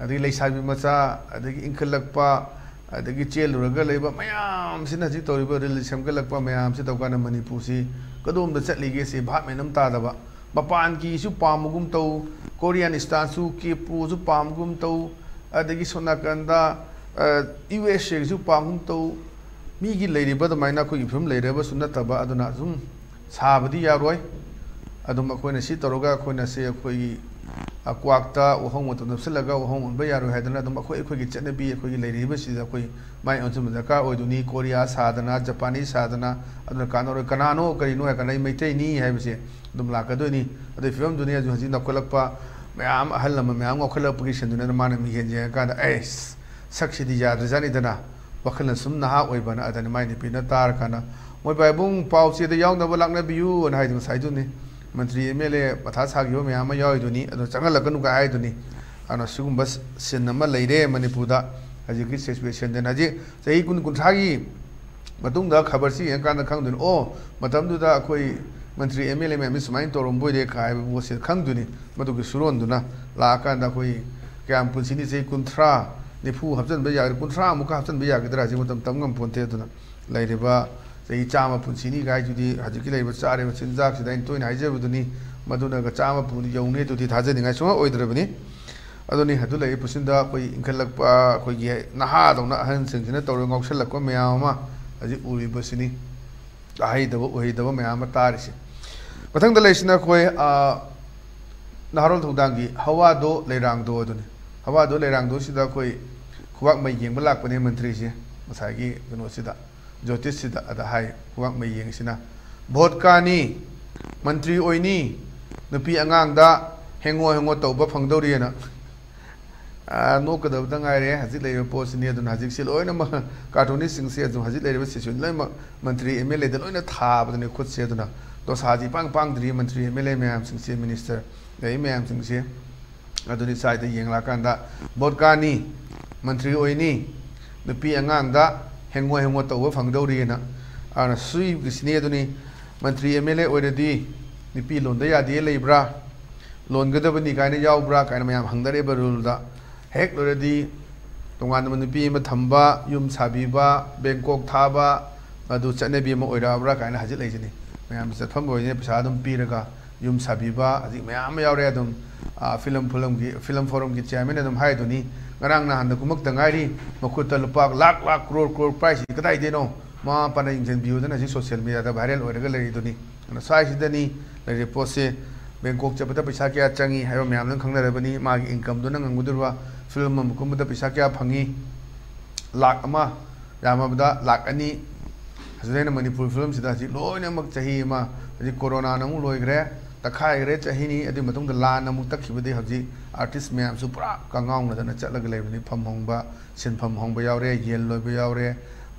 ꯑꯗꯒꯤ ꯂꯩꯁꯥꯕꯤ ꯃꯆꯥ, ꯑꯗꯒꯤ ꯏꯟꯈꯠꯂꯛꯄ, ꯑꯗꯒꯤ ꯆꯦꯜꯂꯨꯔꯒ ꯂꯩꯕ ꯃꯌꯥꯝꯁꯤꯅ, ꯍꯧꯖꯤꯛ ꯇꯧꯔꯤꯕ ꯔꯤꯜꯁ ꯁꯦꯝꯒꯠꯂꯛꯄ ꯃꯌꯥꯝꯁꯤ ꯇꯧꯀꯥꯟꯗ ꯃꯅꯤꯄꯨꯔꯁꯤ ꯀꯗꯣꯝꯗ ꯆꯠꯂꯤꯒꯦ ꯁꯤ ꯚꯥꯞ ꯃꯦꯟ ꯑꯃ ꯇꯥꯗꯕ꯫ ꯃꯄꯥꯟꯒꯤꯁꯨ ꯄꯥꯝꯕꯒꯨꯝ ꯇꯧ, ꯀꯣꯔꯤꯌꯥꯟ ꯁ꯭ꯇꯥꯏꯜꯁꯨ, ꯀꯦꯄꯣꯁꯨ ꯄꯥꯝꯕꯒꯨꯝ ꯇꯧ, ꯑꯗꯒꯤ ꯁꯣꯝ ꯅꯥꯀꯟꯗ, ꯑ, ꯌꯨ ꯑꯦꯁ ꯑꯦꯒꯤꯁꯨ ꯄꯥꯝꯕꯒꯨꯝ ꯇꯧ꯫ ꯃꯤꯒꯤ ꯂꯩꯔꯤꯕ ꯑꯗꯨꯃꯥꯏꯅ ꯑꯩꯈꯣꯏꯒꯤ ꯐꯤꯕꯝ ꯂꯩꯔꯕꯁꯨ ꯅꯠꯇꯕ, ꯑꯗꯨꯅ ꯁꯨꯝ ꯁꯥꯕꯗꯤ ꯌꯥꯔꯣꯏ꯫ ꯑꯗꯨꯝ ꯑꯩꯈꯣꯏꯅ ꯁꯤ ꯇꯧꯔꯒ ꯑꯩꯈꯣꯏꯅ ꯁꯤ ꯑꯩꯈꯣꯏꯒꯤ, ꯑ, ꯀ꯭ꯋꯥꯛꯇ ꯋꯥꯍꯣꯡ ꯃꯇꯝ ꯅꯞꯁꯤꯜꯂꯒ ꯋꯥꯍꯣꯡ ꯑꯣꯟꯕ ꯌꯥꯔꯣꯏ ꯍꯥꯏꯗꯅ ꯑꯗꯨꯝ ꯑꯩꯈꯣꯏ, ꯑꯩꯈꯣꯏꯒꯤ ꯆꯠꯅꯕꯤ, ꯑꯩꯈꯣꯏꯒꯤ ꯂꯩꯔꯤꯕꯁꯤꯗ ꯑꯩꯈꯣꯏ ꯃꯥꯏ ꯑꯣꯟꯁꯤꯟꯕ ꯗꯔꯀꯥꯔ ꯑꯣꯏꯗꯣꯏꯅꯤ꯫ ꯀꯣꯔꯤꯌꯥ ꯁꯥꯗꯅ, ꯖꯄꯥꯅꯤꯁ ꯁꯥꯗꯅ, ꯑꯗꯨꯅ ꯀꯥꯟꯅꯔꯣꯏ꯫ ꯀꯅꯥꯅꯣ, ꯀꯔꯤꯅꯣ ꯍꯥꯏ ꯀꯥꯟꯗ ꯑꯩ ꯃꯩꯇꯩꯅꯤ ꯍꯥꯏꯕꯁꯦ ꯑꯗꯨꯝ ꯂꯥꯛꯀꯗꯣꯏꯅꯤ꯫ ꯑꯗꯨꯒꯤ ꯐꯤꯕꯝꯗꯨꯅꯤ ꯍꯧꯖꯤꯛ, ꯍꯧꯖꯤꯛ ꯅꯧꯈꯠꯂꯛꯄ ꯃꯌꯥꯝ, ꯑꯍꯜ ꯂꯃꯟ ꯃꯌꯥꯝ ꯉꯥꯎꯈꯠꯂꯛꯄꯒꯤ ꯁꯦꯟꯗꯨꯅ ꯃꯥꯅ ꯃꯤꯡꯁꯦꯟ ꯌꯦꯡꯉꯀꯥꯟꯗ, "ꯑꯩꯁ, ꯁꯛꯁꯤꯗꯤ ꯌꯥꯗ꯭ꯔꯖꯥꯠꯅꯤꯗꯅ", ꯋꯥꯈꯜꯅ ꯁꯨꯝ ꯅꯍꯥ ꯑꯣꯏꯕꯅ꯫ ꯑꯗꯅꯤ ꯃꯥꯏ ꯅꯨꯄꯤꯅ ꯇꯥꯔꯀꯥꯟꯗ, "ꯃꯣꯏ ꯄꯥꯏꯕꯨꯡ ꯄꯥꯎ ꯆꯦꯗ ꯌꯥꯎꯅꯕ ꯂꯥꯛꯅꯕꯤꯌꯨ" ꯑꯅ ꯍꯥꯏꯗꯨ ꯉꯁꯥꯏꯗꯨꯅꯤ꯫ ꯃꯟꯇ꯭ꯔꯤ ꯑꯦꯝ ꯑꯦꯜ ꯑꯦ ꯃꯊꯥ ꯁꯥꯈꯤꯕ ꯃꯌꯥꯝ ꯑꯃ ꯌꯥꯎꯔꯤꯗꯨꯅꯤ, ꯑꯗꯣ ꯆꯪꯍꯜꯂꯛꯀꯅꯨ ꯀꯥꯏ ꯍꯥꯏꯗꯨꯅꯤ꯫ ꯑꯗꯨꯅ ꯁꯤꯒꯨꯝꯕ ꯁꯤꯟ ꯑꯃ ꯂꯩꯔꯦ ꯃꯅꯤꯄꯨꯔꯗ ꯍꯧꯖꯤꯛꯀꯤ ꯁꯤꯆꯨꯋꯦꯁꯟꯗꯅ꯫ ꯍꯧꯖꯤꯛ ꯆꯍꯤ ꯀꯨꯟ, ꯀꯨꯟꯊ꯭ꯔꯥꯒꯤ ꯃꯇꯨꯡꯗ ꯈꯕꯔꯁꯤ ꯌꯦꯡꯉꯀꯥꯟꯗ ꯈꯪꯗꯣꯏꯅꯤ, ꯑꯣ, ꯃꯇꯝꯗꯨꯗ ꯑꯩꯈꯣꯏ ꯃꯟꯇ꯭ꯔꯤ ꯑꯦꯝ ꯑꯦꯜ ꯑꯦ ꯃꯌꯥꯝꯁꯤ ꯁꯨꯃꯥꯏꯅ ꯇꯧꯔꯝꯕ ꯑꯣꯏꯔꯦ ꯍꯥꯏꯕ ꯄꯣꯠꯁꯦ ꯈꯪꯗꯣꯏꯅꯤ꯫ ꯃꯗꯨꯒꯤ ꯁꯨꯔꯣꯟꯗꯨꯅ ꯂꯥꯛꯑꯀꯥꯟꯗ ꯑꯩꯈꯣꯏ ꯀꯌꯥꯝ ꯄꯨꯟꯁꯤꯅꯤ? ꯆꯍꯤ ꯀꯨꯟꯊ꯭ꯔꯥ, ꯅꯤꯐꯨ ꯍꯥꯞꯆꯤꯟꯕ ꯌꯥꯒꯗ꯭ꯔꯥ, ꯀꯨꯟꯊ꯭ꯔꯥ ꯑꯃꯨꯛꯀ ꯍꯥꯞꯆꯤꯟꯕ ꯌꯥꯒꯗ꯭ꯔꯥ ꯍꯥꯏꯁꯤ ꯃꯇꯝ ꯇꯝ ꯉꯝ ꯄꯣꯟꯇꯦ꯫ ꯑꯗꯨꯅ ꯂꯩꯔꯤꯕ ꯆꯍꯤ ꯆꯥꯝꯃ ꯄꯨꯟꯁꯤꯅꯤ ꯀꯥꯏꯗꯨꯗꯤ ꯍꯧꯖꯤꯛꯀꯤ ꯂꯩꯔꯤꯕ ꯆꯥꯔꯤꯕ ꯆꯤꯟꯖꯥꯛꯁꯤꯗ ꯑꯩꯅ ꯇꯣꯏꯅ ꯍꯥꯏꯖꯕꯗꯨꯅꯤ, ꯃꯗꯨꯅꯒ ꯆꯥꯝꯃ ꯄꯨ ꯌꯧꯅꯤ ꯑꯗꯨꯗꯤ ꯊꯥꯖꯅꯤꯡꯉꯥꯏ ꯁꯨꯡꯑꯣꯏ ꯑꯣꯏꯗ꯭ꯔꯕꯅꯤ꯫ ꯑꯗꯨꯅꯤ, ꯑꯗꯨ ꯂꯩꯔꯤ ꯄꯨꯟꯁꯤꯗ ꯑꯩꯈꯣꯏ ꯏꯟꯈꯠꯂꯛꯄ, ꯑꯩꯈꯣꯏꯒꯤ ꯅꯍꯥꯗꯧꯅ ꯑꯍꯟꯁꯤꯡꯁꯤꯅ ꯇꯧꯔꯒ ꯉꯥꯎꯁꯜꯂꯛꯄ ꯃꯌꯥꯝ ꯑꯃ ꯍꯧꯖꯤꯛ ꯎꯔꯤꯕꯁꯤꯅꯤ꯫ ꯇꯥꯍꯩꯗꯕ, ꯎꯍꯩꯗꯕ ꯃꯌꯥꯝ ꯑꯃ ꯇꯥꯔꯤꯁꯦ꯫ ꯃꯊꯪꯗ ꯂꯩꯔꯤꯁꯤꯅ ꯑꯩꯈꯣꯏ, ꯑ, ꯅꯍꯥꯔꯣꯜ ꯊꯧꯗꯥꯡꯒꯤ ꯍꯋꯥꯗꯣ ꯂꯩꯔꯥꯡꯗꯣ ꯑꯗꯨꯅꯤ꯫ ꯍꯋꯥꯗꯣ ꯂꯩꯔꯥꯡꯗꯣꯁꯤꯗ ꯑꯩꯈꯣꯏ ꯈꯨꯕꯥꯛ ꯃꯩ ꯌꯦꯡꯕ ꯂꯥꯛꯄꯅꯦ ꯃꯟꯇ꯭ꯔꯤꯁꯦ, ꯉꯁꯥꯏꯒꯤ ꯀꯩꯅꯣꯁꯤꯗ, ꯖꯣꯇꯤꯁꯁꯤꯗ꯫ ꯑꯗ ꯍꯥꯏ, ꯈꯨꯕꯥꯛ ꯃꯩ ꯌꯦꯡꯁꯤꯅ, "ꯚꯣꯠ ꯀꯥꯅꯤ, ꯃꯟꯇ꯭ꯔꯤ ꯑꯣꯏꯅꯤ, ꯅꯨꯄꯤ ꯑꯉꯥꯡꯗ ꯍꯦꯡꯉꯣ ꯍꯦꯡꯉꯣ ꯇꯧꯕ ꯐꯪꯗꯧꯔꯤꯑꯅ"꯫ ꯑꯥ, ꯅꯣꯛꯀꯗꯕꯗ ꯉꯥꯏꯔꯦ꯫ ꯍꯧꯖꯤꯛ ꯂꯩꯔꯤꯕ ꯄꯣꯠꯁꯤꯅꯤ꯫ ꯑꯗꯨꯅ ꯍꯧꯖꯤꯛꯁꯤ ꯂꯣꯏꯅꯃꯛ ꯀꯥꯔꯇꯨꯅꯤꯁꯁꯤꯡꯁꯦ ꯑꯗꯨꯝ ꯍꯧꯖꯤꯛ ꯂꯩꯔꯤꯕ ꯁꯤꯆꯨꯋꯦꯁꯟ ꯂꯣꯏꯅꯃꯛ ꯃꯟꯇ꯭ꯔꯤ ꯑꯦꯝ ꯑꯦꯜ ꯑꯦꯗ ꯂꯣꯏꯅ ꯊꯥꯕꯗꯅꯦ ꯈꯨꯠꯁꯦ꯫ ꯑꯗꯨꯅ ꯗꯣꯁꯥꯁꯤ ꯏꯄꯥꯡ ꯄꯥꯡꯗ꯭ꯔꯤ ꯃꯟꯇ꯭ꯔꯤ ꯑꯦꯝ ꯑꯦꯜ ꯑꯦ ꯃꯌꯥꯝꯁꯤꯡꯁꯦ, ꯃꯤꯅꯤꯁꯇꯔ ꯂꯩꯔꯤ ꯃꯌꯥꯝꯁꯤꯡꯁꯦ꯫ ꯑꯗꯨꯅꯤ ꯁ꯭ꯋꯥꯏꯗ ꯌꯦꯡꯂꯛꯑꯀꯥꯟꯗ ꯚꯣꯠ ꯀꯥꯅꯤ, ꯃꯟꯇ꯭ꯔꯤ ꯑꯣꯏꯅꯤ, ꯅꯨꯄꯤ ꯑꯉꯥꯡꯗ ꯍꯦꯡꯉꯣ ꯍꯦꯡꯉꯣ ꯇꯧꯕ ꯐꯪꯗꯧꯔꯤꯑꯅ꯫ ꯑꯗꯨꯅ ꯁꯨꯏꯒꯤꯁꯤꯅꯤ꯫ ꯑꯗꯨꯅꯤ ꯃꯟꯇ꯭ꯔꯤ ꯑꯦꯝ ꯑꯦꯜ ꯑꯦ ꯑꯣꯏꯔꯗꯤ ꯅꯨꯄꯤ ꯂꯣꯟꯗ ꯌꯥꯗꯦ ꯂꯩꯕ꯭ꯔꯥ, ꯂꯣꯟꯒꯗꯕꯅꯤ ꯀꯥꯏꯅ ꯌꯥꯎꯕ꯭ꯔꯥ ꯀꯥꯏꯅ ꯃꯌꯥꯝ ꯍꯪꯅꯔꯛꯑꯦꯕ ꯔꯨꯜꯗ꯫ ꯍꯦꯛ ꯂꯣꯏꯔꯗꯤ ꯇꯣꯉꯥꯟꯕ ꯅꯨꯄꯤ ꯑꯃ ꯊꯝꯕ, ꯌꯨꯝ ꯁꯥꯕꯤꯕ, ꯕꯦꯡꯀꯣꯛ ꯊꯥꯕ, ꯑꯗꯨ ꯆꯠꯅꯕꯤ ꯑꯃ ꯑꯣꯏꯔꯛꯑꯕ꯭ꯔꯥ ꯀꯥꯏꯅ ꯍꯧꯖꯤꯛ ꯂꯩꯁꯤꯅꯤ꯫ ꯃꯌꯥꯝ ꯆꯠꯐꯝ ꯑꯣꯏꯗꯅ ꯄꯩꯁꯥ ꯑꯗꯨꯝ ꯄꯤꯔꯒ ꯌꯨꯝ ꯁꯥꯕꯤꯕ ꯍꯧꯖꯤꯛ ꯃꯌꯥꯝ ꯑꯃ ꯌꯥꯎꯔꯦ꯫ ꯑꯗꯨꯝ ꯐꯤꯂꯝ ꯐꯣꯔꯝꯒꯤ ꯐꯤꯂꯝ ꯐꯣꯔꯝꯒꯤ ꯆꯤꯌꯥꯔꯃꯦꯟ ꯑꯗꯨꯝ ꯍꯥꯏꯗꯨꯅꯤ꯫ ꯉꯔꯥꯡ ꯅꯍꯥꯟꯗ ꯀꯨꯝꯃꯛꯇ ꯉꯥꯏꯔꯤ, ꯃꯈꯨꯠꯇ ꯂꯨꯄꯥ ꯂꯥꯛ ꯂꯥꯛ, ꯀ꯭ꯔꯣꯔ ꯀ꯭ꯔꯣꯔ ꯄꯥꯏꯁꯤ ꯀꯗꯥꯏꯗꯩꯅꯣ? ꯃꯃꯥ ꯃꯄꯥꯅ ꯌꯦꯡꯁꯤꯟꯕꯤꯌꯨꯗꯅ ꯍꯧꯖꯤꯛ ꯁꯣꯁꯤꯌꯦꯜ ꯃꯦꯗꯤꯌꯥꯗ ꯚꯥꯏꯔꯦꯜ ꯑꯣꯏꯔꯒ ꯂꯩꯔꯤꯗꯨꯅꯤ꯫ ꯑꯗꯨꯅ ꯁ꯭ꯋꯥꯏꯁꯤꯗꯅꯤ ꯂꯩꯔꯤꯕ ꯄꯣꯠꯁꯦ꯫ ꯕꯦꯡꯀꯣꯛ ꯆꯠꯄꯗ ꯄꯩꯁꯥ ꯀꯌꯥ ꯆꯪꯉꯤ ꯍꯥꯏꯕ ꯃꯌꯥꯝꯗꯨꯅ ꯈꯪꯅꯔꯕꯅꯤ꯫ ꯃꯥꯒꯤ ꯏꯟꯀꯝꯗꯨꯅ ꯉꯝꯒꯗꯧꯔꯤꯕ, ꯐꯤꯂꯝ ꯑꯃ ꯀꯨꯝꯕꯗ ꯄꯩꯁꯥ ꯀꯌꯥ ꯐꯪꯉꯤ? ꯂꯥꯛ ꯑꯃ, ꯌꯥꯝꯃꯕꯗ ꯂꯥꯛ ꯑꯅꯤ꯫ ꯑꯁꯤꯗ ꯑꯩꯅ ꯃꯅꯤꯄꯨꯔ ꯐꯤꯂꯝꯁꯤꯗ ꯍꯧꯖꯤꯛ ꯂꯣꯏꯅꯃꯛ ꯆꯍꯤ ꯑꯃ, ꯍꯧꯖꯤꯛ ꯀꯣꯔꯣꯅꯥꯅ ꯑꯃꯨꯛ ꯂꯣꯏꯈ꯭ꯔꯦ, ꯇꯛꯈꯥꯏꯈ꯭ꯔꯦ ꯆꯍꯤꯅꯤ, ꯑꯗꯨꯒꯤ ꯃꯇꯨꯡꯗ ꯂꯥꯟ ꯑꯃꯨꯛ ꯇꯛꯈꯤꯕꯗꯒꯤ ꯍꯧꯖꯤꯛ ꯑꯥꯔꯇꯤꯁ ꯃꯌꯥꯝꯁꯨ ꯄꯨꯔꯥ ꯀꯉꯥꯎꯅꯗꯅ ꯆꯠꯂꯒ ꯂꯩꯕꯅꯤ꯫ ꯐꯝ ꯍꯣꯡꯕ, ꯁꯤꯟꯐꯝ ꯍꯣꯡꯕ ꯌꯥꯎꯔꯦ, ꯌꯦꯟ ꯂꯣꯏꯕ ꯌꯥꯎꯔꯦ,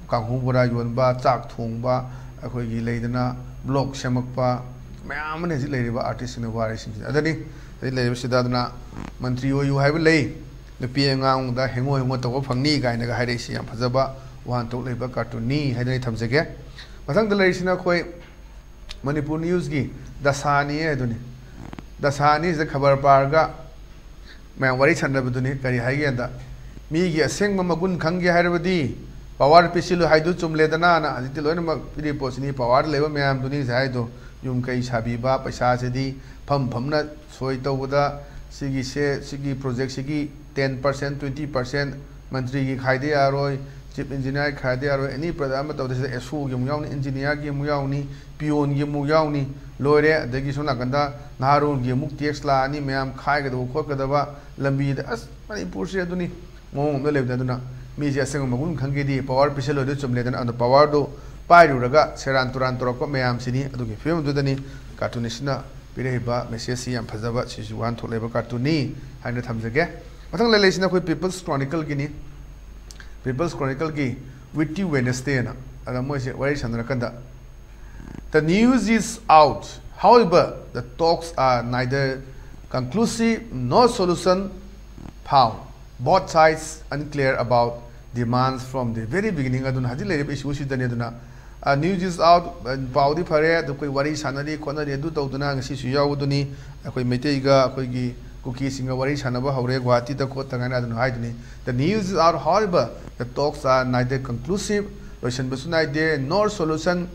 ꯀꯥꯡꯍꯧ ꯕꯣꯔꯥ ꯌꯣꯟꯕ, ꯆꯥꯛ ꯊꯣꯡꯕ, ꯑꯩꯈꯣꯏꯒꯤ ꯂꯩꯗꯅ ꯕ꯭ꯂꯣꯛ ꯁꯦꯝꯃꯛꯄ, ꯃꯌꯥꯝ ꯑꯃꯅ ꯍꯧꯖꯤꯛ ꯂꯩꯔꯤꯕ ꯑꯥꯔꯇꯤꯁꯁꯤꯡꯅ ꯋꯥꯔꯤꯁꯤꯡꯁꯤꯗ꯫ ꯑꯗꯨꯅꯤ ꯍꯧꯖꯤꯛ ꯂꯩꯔꯤꯕꯁꯤꯗ꯫ ꯑꯗꯨꯅ ꯃꯟꯇ꯭ꯔꯤ ꯑꯣꯏꯌꯨ ꯍꯥꯏꯕ ꯂꯩ, ꯅꯨꯄꯤ ꯑꯉꯥꯡꯗ ꯍꯦꯡꯉꯣ ꯍꯦꯡꯉꯣ ꯇꯧꯕ ꯐꯪꯅꯤ ꯀꯥꯏꯅꯒ ꯍꯥꯏꯔꯛꯏꯁꯤ ꯌꯥꯝ ꯐꯖꯕ ꯋꯥꯍꯟꯊꯣꯛ ꯂꯩꯕ ꯀꯥꯔꯇꯨꯟꯅꯤ ꯍꯥꯏꯗꯅ ꯑꯩ ꯊꯝꯖꯒꯦ꯫ ꯃꯊꯪꯗ ꯂꯩꯔꯤꯁꯤꯅ ꯑꯩꯈꯣꯏ ꯃꯅꯤꯄꯨꯔ ꯅ꯭ꯌꯨꯁꯀꯤ ꯗꯁꯥꯅꯤ ꯍꯥꯏꯗꯨꯅꯤ꯫ ꯗꯁꯥꯅꯤꯁꯤꯗ ꯈꯕꯔ ꯄꯥꯔꯒ ꯃꯌꯥꯝ ꯋꯥꯔꯤ ꯁꯥꯟꯅꯕꯗꯨꯅꯤ꯫ ꯀꯔꯤ ꯍꯥꯏꯒꯦꯗ, ꯃꯤꯒꯤ ꯑꯁꯦꯡꯕ ꯃꯒꯨꯟ ꯈꯪꯒꯦ ꯍꯥꯏꯔꯕꯗꯤ ꯄꯋꯥꯔ ꯄꯤꯁꯤꯜꯂꯨ ꯍꯥꯏꯗꯨ ꯆꯨꯝꯂꯦꯗꯅꯅ꯫ ꯍꯧꯖꯤꯛꯇꯤ ꯂꯣꯏꯅꯃꯛ ꯄꯤꯔꯤꯕ ꯄꯣꯠꯁꯤꯅꯤ, ꯄꯋꯥꯔꯗ ꯂꯩꯕ ꯃꯌꯥꯝꯗꯨꯅꯤ ꯉꯁꯥꯏ ꯍꯥꯏꯗꯣ꯫ ꯌꯨꯝ ꯀꯩ ꯁꯥꯕꯤꯕ, ꯄꯩꯁꯥꯁꯤꯗꯤ ꯐꯝ ꯐꯝꯅ ꯁꯣꯏ ꯇꯧꯕꯗ ꯁꯤꯒꯤꯁꯦ, ꯁꯤꯒꯤ ꯄ꯭ꯔꯣꯖꯦꯛꯁꯤꯒꯤ ten percent, twenty percent ꯃꯟꯇ꯭ꯔꯤꯒꯤ ꯈꯥꯏꯗ ꯌꯥꯔꯣꯏ, ꯆꯤꯐ ꯏꯟꯖꯤꯅꯤꯌꯥꯔ ꯈꯥꯏꯗ ꯌꯥꯔꯣꯏ, ꯑꯦꯅꯤ ꯄ꯭ꯔꯗꯛ ꯑꯃ ꯇꯧꯗ ꯁꯤꯗ ꯑꯦꯁꯣꯒꯤ ꯑꯃꯨꯛ ꯌꯥꯎꯅꯤ, ꯏꯟꯖꯤꯅꯤꯌꯥꯔꯒꯤ ꯑꯃꯨꯛ ꯌꯥꯎꯅꯤ, ꯄꯤꯌꯣꯟꯒꯤ ꯑꯃꯨꯛ ꯌꯥꯎꯅꯤ꯫ ꯂꯣꯏꯔꯦ꯫ ꯑꯗꯒꯤ ꯁꯣꯝ ꯅꯥꯀꯟꯗ ꯅꯍꯥꯔꯣꯜꯒꯤ ꯑꯃꯨꯛ ꯇꯦꯛꯁ ꯂꯥꯛꯑꯅꯤ, ꯃꯌꯥꯝ ꯈꯥꯏꯒꯗꯕ ꯈꯣꯠꯀꯗꯕ ꯂꯝꯕꯤꯗ꯫ ꯑꯁ, ꯃꯅꯤꯄꯨꯔꯁꯦ ꯑꯗꯨꯅꯤ ꯃꯑꯣꯡ ꯑꯃꯗ ꯂꯩꯕꯅꯤ꯫ ꯑꯗꯨꯅ ꯃꯤꯁꯦ ꯑꯁꯦꯡꯕ ꯃꯒꯨꯟ ꯈꯪꯒꯦꯗꯤ ꯄꯋꯥꯔ ꯄꯤꯁꯜꯂꯣꯏꯗꯣ ꯆꯨꯝꯂꯦꯗꯅ꯫ ꯑꯗꯣ ꯄꯋꯥꯔꯗꯣ ꯄꯥꯏꯔꯨꯔꯒ ꯁꯦꯔꯥꯟ ꯇꯨꯔꯥꯟ ꯇꯧꯔꯛꯄ ꯃꯌꯥꯝꯁꯤꯅꯤ꯫ ꯑꯗꯨꯒꯤ ꯐꯤꯕꯝꯗꯨꯗꯅꯤ ꯀꯥꯔꯇꯨꯅꯤꯁꯅ ꯄꯤꯔꯛꯏꯕ ꯃꯦꯁꯦꯖꯁꯤ ꯌꯥꯝ ꯐꯖꯕ, ꯁꯤꯁꯨ ꯋꯥꯍꯟꯊꯣꯛ ꯂꯩꯕ ꯀꯥꯔꯇꯨꯟꯅꯤ ꯍꯥꯏꯅ ꯊꯝꯖꯒꯦ꯫ ꯃꯊꯪ ꯂꯩꯔꯤꯁꯤꯅ ꯑꯩꯈꯣꯏ ꯄꯤꯄꯜꯁ ꯀ꯭ꯔꯣꯅꯤꯀꯜꯒꯤꯅꯤ꯫ ꯄꯤꯄꯜꯁ ꯀ꯭ꯔꯣꯅꯤꯀꯜꯒꯤ ꯋꯤꯠꯇꯤ ꯋꯦꯅꯁꯗꯦꯅ꯫ ꯑꯗ ꯃꯣꯏꯁꯦ ꯋꯥꯔꯤ ꯁꯥꯟꯅꯔꯀꯥꯟꯗ, "The news is out. However, the talks are neither conclusive nor solution found. Both sides unclear about demands from the very beginning." ꯑꯗꯨꯅ ꯍꯧꯖꯤꯛ ꯂꯩꯔꯤꯕ ꯏꯁꯨꯁꯤꯗꯅꯤ꯫ ꯑꯗꯨꯅ News is out, ꯄꯥꯎꯗꯤ ꯐꯔꯦ, ꯑꯗꯨ ꯑꯩꯈꯣꯏ ꯋꯥꯔꯤ ꯁꯥꯟꯅꯔꯤ ꯈꯣꯠꯅꯔꯤ ꯑꯗꯨ ꯇꯧꯗꯅ ꯉꯁꯤꯁꯨ ꯌꯥꯎꯕꯗꯨꯅꯤ꯫ ꯑꯩꯈꯣꯏ ꯃꯩꯇꯩꯒ ꯑꯩꯈꯣꯏꯒꯤ ꯀꯨꯀꯤꯁꯤꯡꯒ ꯋꯥꯔꯤ ꯁꯥꯟꯅꯕ ꯍꯧꯔꯦ ꯒꯨꯍꯥꯇꯤꯗ ꯈꯣꯠꯇ ꯉꯥꯏꯅ ꯑꯗꯨꯅ ꯍꯥꯏꯗꯨꯅꯤ꯫ The news is out, however, the talks are neither conclusive, ꯂꯣꯏꯁꯤꯟꯕꯁꯨ ꯅꯥꯏꯗꯦ, nor solution,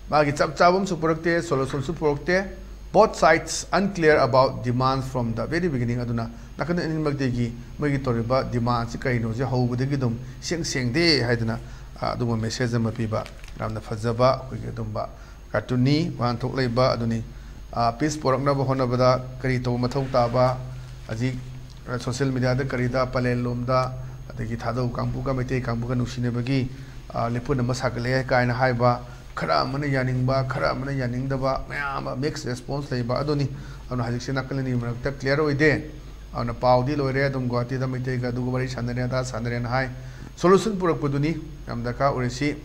ꯃꯥꯒꯤ ꯆꯞ ꯆꯥꯕ ꯑꯃꯁꯨ ꯄꯨꯔꯛꯇꯦ, solutionꯁꯨ ꯄꯨꯔꯛꯇꯦ꯫ Both sides unclear about demands from the very beginning. ꯑꯗꯨꯅ ꯅꯥꯀꯟ ꯑꯅꯤꯃꯛꯇꯒꯤ ꯃꯣꯏꯒꯤ ꯇꯧꯔꯤꯕ demandꯁꯤ ꯀꯔꯤꯅꯣꯁꯦ ꯍꯧꯕꯗꯒꯤ ꯑꯗꯨꯝ ꯁꯦꯡ ꯁꯦꯡꯗꯦ ꯍꯥꯏꯗꯅ, ꯑ, ꯑꯗꯨꯒꯨꯝꯕ message ꯑꯃ ꯄꯤꯕ ꯌꯥꯝꯅ ꯐꯖꯕ ꯑꯩꯈꯣꯏꯒꯤ ꯑꯗꯨꯝꯕ cartoonꯅꯤ꯫ ꯋꯥꯍꯟꯊꯣꯛ ꯂꯩꯕ ꯑꯗꯨꯅꯤ꯫ ꯑ, peace ꯄꯣꯔꯛꯅꯕ ꯍꯣꯠꯅꯕꯗ ꯀꯔꯤ ꯇꯧꯕ ꯃꯊꯧ ꯇꯥꯕ, ꯍꯧꯖꯤꯛ, ꯑ, social mediaꯗ ꯀꯔꯤꯗ ꯄꯂꯦꯜ ꯂꯣꯝꯗ ꯑꯗꯒꯤ ꯊꯥꯗꯧ ꯀꯥꯡꯕꯨꯒ ꯃꯩꯇꯩ ꯀꯥꯡꯕꯨꯒ ꯅꯨꯡꯁꯤꯅꯕꯒꯤ, ꯑ, ꯂꯤꯄꯨꯟ ꯑꯃ ꯁꯥꯒꯠꯂꯛꯑꯦ ꯀꯥꯏꯅ ꯍꯥꯏꯕ, ꯈꯔ ꯑꯃꯅ ꯌꯥꯅꯤꯡꯕ, ꯈꯔ ꯑꯃꯅ ꯌꯥꯅꯤꯡꯗꯕ, ꯃꯌꯥꯝ ꯑꯃ mixed response ꯂꯩꯕ ꯑꯗꯨꯅꯤ꯫ ꯑꯗꯨꯅ ꯍꯧꯖꯤꯛꯁꯦ ꯅꯥꯀꯜ ꯑꯅꯤꯒꯤ ꯃꯔꯛꯇ clear ꯑꯣꯏꯗꯦ꯫ ꯑꯗꯨꯅ ꯄꯥꯎꯗꯤ ꯂꯣꯏꯔꯦ, ꯑꯗꯨꯝ ꯒꯨꯍꯥꯇꯤꯗ ꯃꯩꯇꯩꯒ ꯑꯗꯨꯒ ꯋꯥꯔꯤ ꯁꯥꯟꯅꯔꯦ, ꯑꯗꯥ ꯁꯥꯟꯅꯔꯦꯅ ꯍꯥꯏ꯫ Solution ꯄꯨꯔꯛꯄꯗꯨꯅꯤ ꯌꯥꯝ ꯗꯔꯀꯥꯔ ꯑꯣꯏꯔꯤꯁꯤ꯫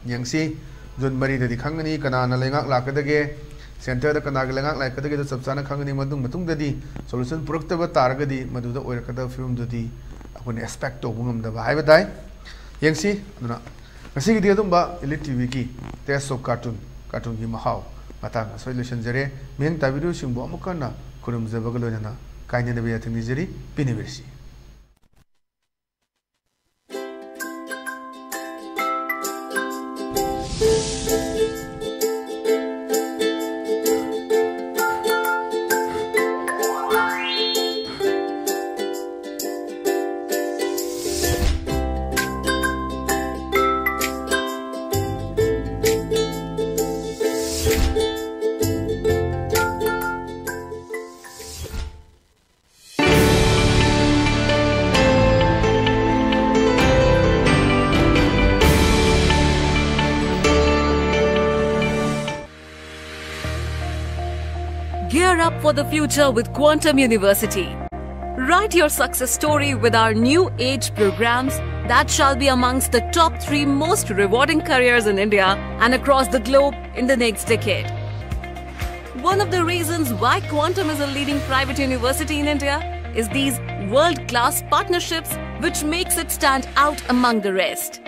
ꯌꯦꯡꯁꯤ, ꯖꯨꯟ ꯃꯔꯤꯗꯗꯤ ꯈꯪꯒꯅꯤ ꯀꯅꯥꯅ ꯂꯩꯉꯥꯛ ꯂꯥꯛꯀꯗꯒꯦ, centreꯗ ꯀꯅꯥꯒꯤ ꯂꯩꯉꯥꯛ ꯂꯥꯛꯀꯗꯒꯦꯗꯣ ꯆꯞ ꯆꯥꯅ ꯈꯪꯒꯅꯤ꯫ ꯃꯇꯨꯡ, ꯃꯇꯨꯡꯗꯗꯤ solution ꯄꯨꯔꯛꯇꯕ ꯇꯥꯔꯒꯗꯤ ꯃꯗꯨꯗ ꯑꯣꯏꯔꯛꯀꯗꯕ ꯐꯤꯕꯝꯗꯨꯗꯤ ꯑꯩꯈꯣꯏꯅ expect ꯇꯧꯕ ꯉꯝꯗꯕ ꯍꯥꯏꯕ ꯇꯥꯏ꯫ ꯌꯦꯡꯁꯤ꯫ ꯑꯗꯨꯅ ꯉꯁꯤꯒꯤꯗꯤ ꯑꯗꯨꯝꯕ Elite TVꯒꯤ Taste of Cartoon, cartoonꯒꯤ ꯃꯍꯥꯎ ꯃꯇꯥꯡ ꯑꯁꯤꯗ ꯂꯣꯏꯁꯤꯟꯖꯔꯦ꯫ ꯃꯤꯠꯌꯦꯡ ꯇꯥꯕꯤꯔꯤꯕꯁꯤꯡꯕꯨ ꯑꯃꯨꯛ ꯍꯟꯅ ꯈꯨꯔꯨꯝꯖꯕꯒ ꯂꯣꯏꯅꯅ ꯀꯥꯏꯅꯗꯕ ꯌꯥꯊꯪ ꯅꯤꯖꯔꯤ꯫ ꯄꯤꯅꯕꯤꯔꯁꯤ꯫ Gear up for the future with Quantum University. Write your success story with our new age programs that shall be amongst the top three most rewarding careers in India and across the globe in the next decade. One of the reasons why Quantum is a leading private university in India is these world class partnerships, which makes it stand out among the rest.